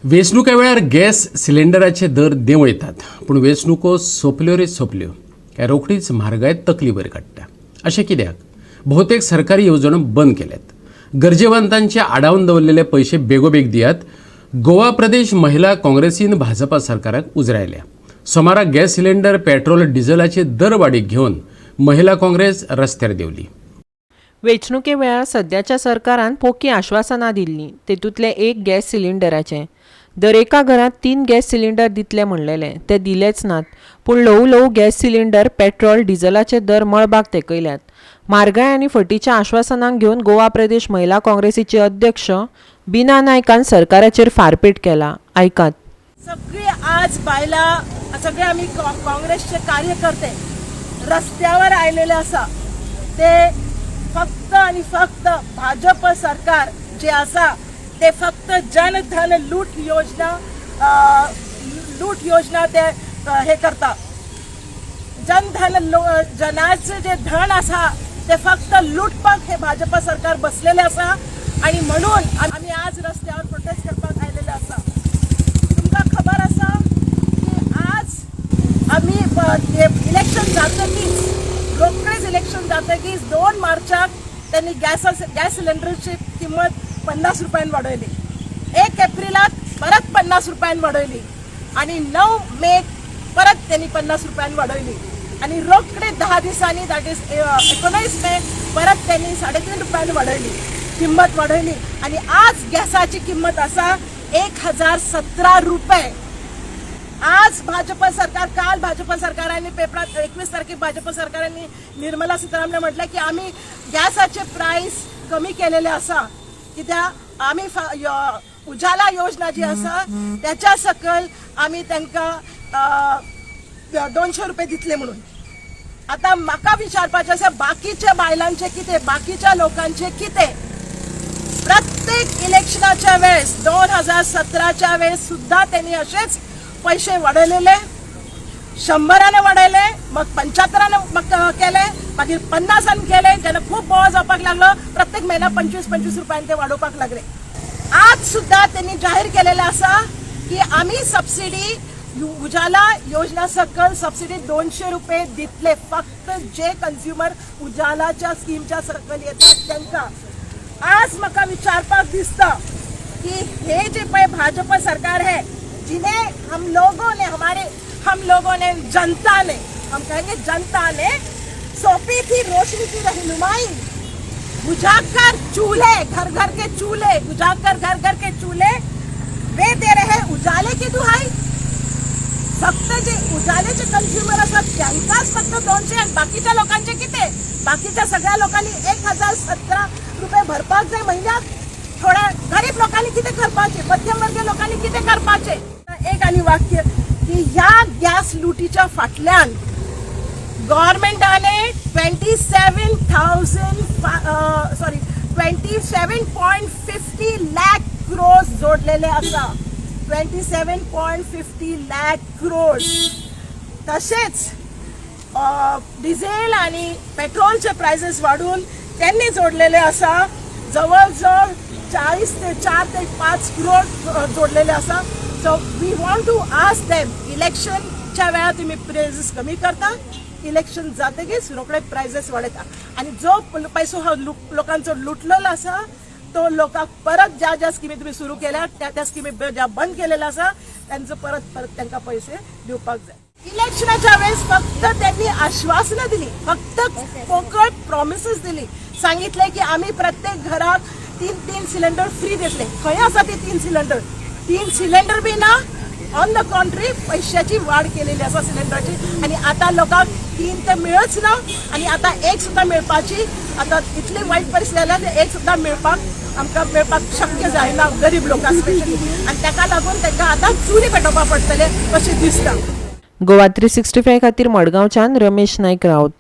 वेंचणुके वेळार गॅस सिलिंडराचे दर देंवयतात, पूण वेंचणुको सोंपल्यो रे सोंपल्यो काय रोखडीच म्हारगाय तकली वयर काडटा. अशें कित्याक? बहुतेक सरकारी येवजण्यो बंद केल्यात. गरजेवंतांचे आडावन दवरलेले पयशे बेगोबेग दियात. गोवा प्रदेश महिला काँग्रेसीन भाजपा सरकाराक उजरायल्या. सोमारा गॅस सिलिंडर, पेट्रोल, डिझेलाचे दर वाडीक घेवन महिला काँग्रेस रस्त्यार देंवली. वेंचणुके वेळार सद्याच्या सरकारान पोकी आश्वासनां दिल्लीं. तेतूंतलें एक गॅस सिलिंडराचें. दरेका घरांत तीन गॅस सिलिंडर दितले म्हणलेलें. ते दिलेच नात. पूण ल्हवू ल्हवू गॅस सिलिंडर, पेट्रोल, डिझलाचे दर मळबाक तेंकयल्यात. म्हारगाय आनी फटीच्या आश्वासनांक घेवन गोवा प्रदेश महिला काँग्रेसीचे अध्यक्ष बिना नायकान सरकाराचेर फारपेट केला. आयकात. सगळी आज बायलां, सगळे आमी काँग्रेसचे कार्यकर्ते रस्त्यावर आयलेले आसा, ते फक्त आणि फक्त भाजप सरकार जे आसा ते फक्त जनधन लूट योजना, लूट योजना ते हे करता. जनधन, जनाचे जे धन आसा ते फक्त लुटपाक हे भाजप सरकार बसलेले आसा आणि म्हणून आमी आज रस्त्यावर प्रोटेस्ट करपाक आयलेले आसा. तुमकां खबर आसा की आज आमी इलेक्शन जातकीच, रोखडेच इलेक्शन जातकीच 2 मार्चाक त्यांनी गॅस सिलेंडरची किंमत 50 रुपयान वाडयली. 1 एप्रिलाक परत 50 रुपयान वाडयली आणि 9 मे परत त्यांनी 50 रुपयान वाडयली आणि रोखडे 10 दिसांनी, that is 19 मे, परत त्यांनी 3.5 रुपयान वाडयली, किंमत वाडयली. आणि आज गॅसाची किंमत आसा 1017 रुपये. आज भाजप सरकार, काल भाजप सरकारांनी पेपरात, 21 तारखेक भाजप सरकारांनी, निर्मला सीतारामने म्हटलं की आम्ही गॅसाचे प्राइस कमी केलेले आसा, कित्याक आम्ही उजाला योजना जी आसा त्याच्या सकल आम्ही तांकां 200 रुपये दितले म्हणून. आता म्हाका विचारपाचें आसा, बाकीच्या बायलांचे कितें? बाकीच्या लोकांचे कितें? प्रत्येक इलेक्शनाच्या वेळेस, 2017च्या वेळेस सुद्धा त्यांनी असेच पैसे वाढवलेले. 100राने वाढयले, मग 75राने मग केले, मागीर 50न केले. जेन्ना खूप बोवाळ जावपाक लागलो, प्रत्येक म्हयन्या 25 25 रुपयान ते वाडोवपाक लागले. आज सुद्धा त्यांनी जाहीर केलेलं आसा की आम्ही सबसिडी, उजाला योजना सकल सबसिडी 200 रुपये दितले, फक्त जे कंझ्युमर उजालाच्या स्कीमच्या सकल येतात तांकां. आज म्हाका विचारपाक दिसता कि हे जे पळय भाजप सरकार है, जिन्हें हम लोगों ने, हमारे, हम लोगों ने, जनता ने, हम कहेंगे जनता ने सौंपी थी रोशनी की रहनुमाई, बुझाकर चूल्हे, घर घर के चूल्हे, बुझाकर घर घर के चूल्हे, वे दे रहे हैं उजाले की दुहाई. फक्त जे उजालेचे कंझ्युमर असतात त्यांकाच फक्त 200 आणि बाकीच्या लोकांचे किती? बाकीच्या सगळ्या लोकांनी 1017 रुपये भरपाक जाय महिन्यात. थोड्या गरीब लोकांनी कितें करपाचे? मध्यमवर्गीय लोकांनी कितें करपाचे? एक आणि वाक्य की ह्या गॅस लुटीच्या फाटल्यान गव्हर्मेंटाने 27,000, sorry, 27.50 lakh crores जोडलेले आसा. 27.50 lakh crores. तसेच डिझेल आणि पेट्रोलचे प्राइसेस वाढून त्यांनी जोडलेले आसा जवळ जवळ 40 ते 4 ते 5 करोड जोडलेले आसा. So we want to ask them, इलेक्शनच्या वेळार तुम्ही प्रायझीस कमी करता, इलेक्शन जातकीच रोखडे प्रायझीस वाडयता आणि जो पैसो हा लोकांचो लुटलेलो आसा तो लोकांक परत, ज्या ज्या स्किमी तुम्ही सुरू केल्या, त्या त्या स्किमी ज्या बंद केलेल्या आसा, त्यांचं परत परत तांकां पैसे दिवपाक जाय. इलेक्शनाच्या वेळेस फक्त त्यांनी आश्वासनं दिली, फक्त पोकळ प्रॉमिसेस दिली. सांगितले की आम्ही प्रत्येक घरात तीन तीन सिलेंडर फ्री देतले. खंय आसा ते तीन सिलेंडर? तीन सिलेंडर बी ना. ऑन the कॉन्ट्री, पैशाची वाढ केलेली आसा सिलेंडरची आणि आता लोकांक तीन तर मिळच ना आणि आता एक सुद्धा मिळपाची, आता इतली वाईट परिस्थिती जाल्या, ते एक सुद्धा मिळपाक, आमकां मेळपाक शक्य जायना, गरीब लोकांक स्पेशली. आनी ताका लागून तांकां आतां चुली पेटोवपाक पडटले अशें दिसता. गोवा 365 खातीर मडगांवच्यान रमेश नायक राऊत.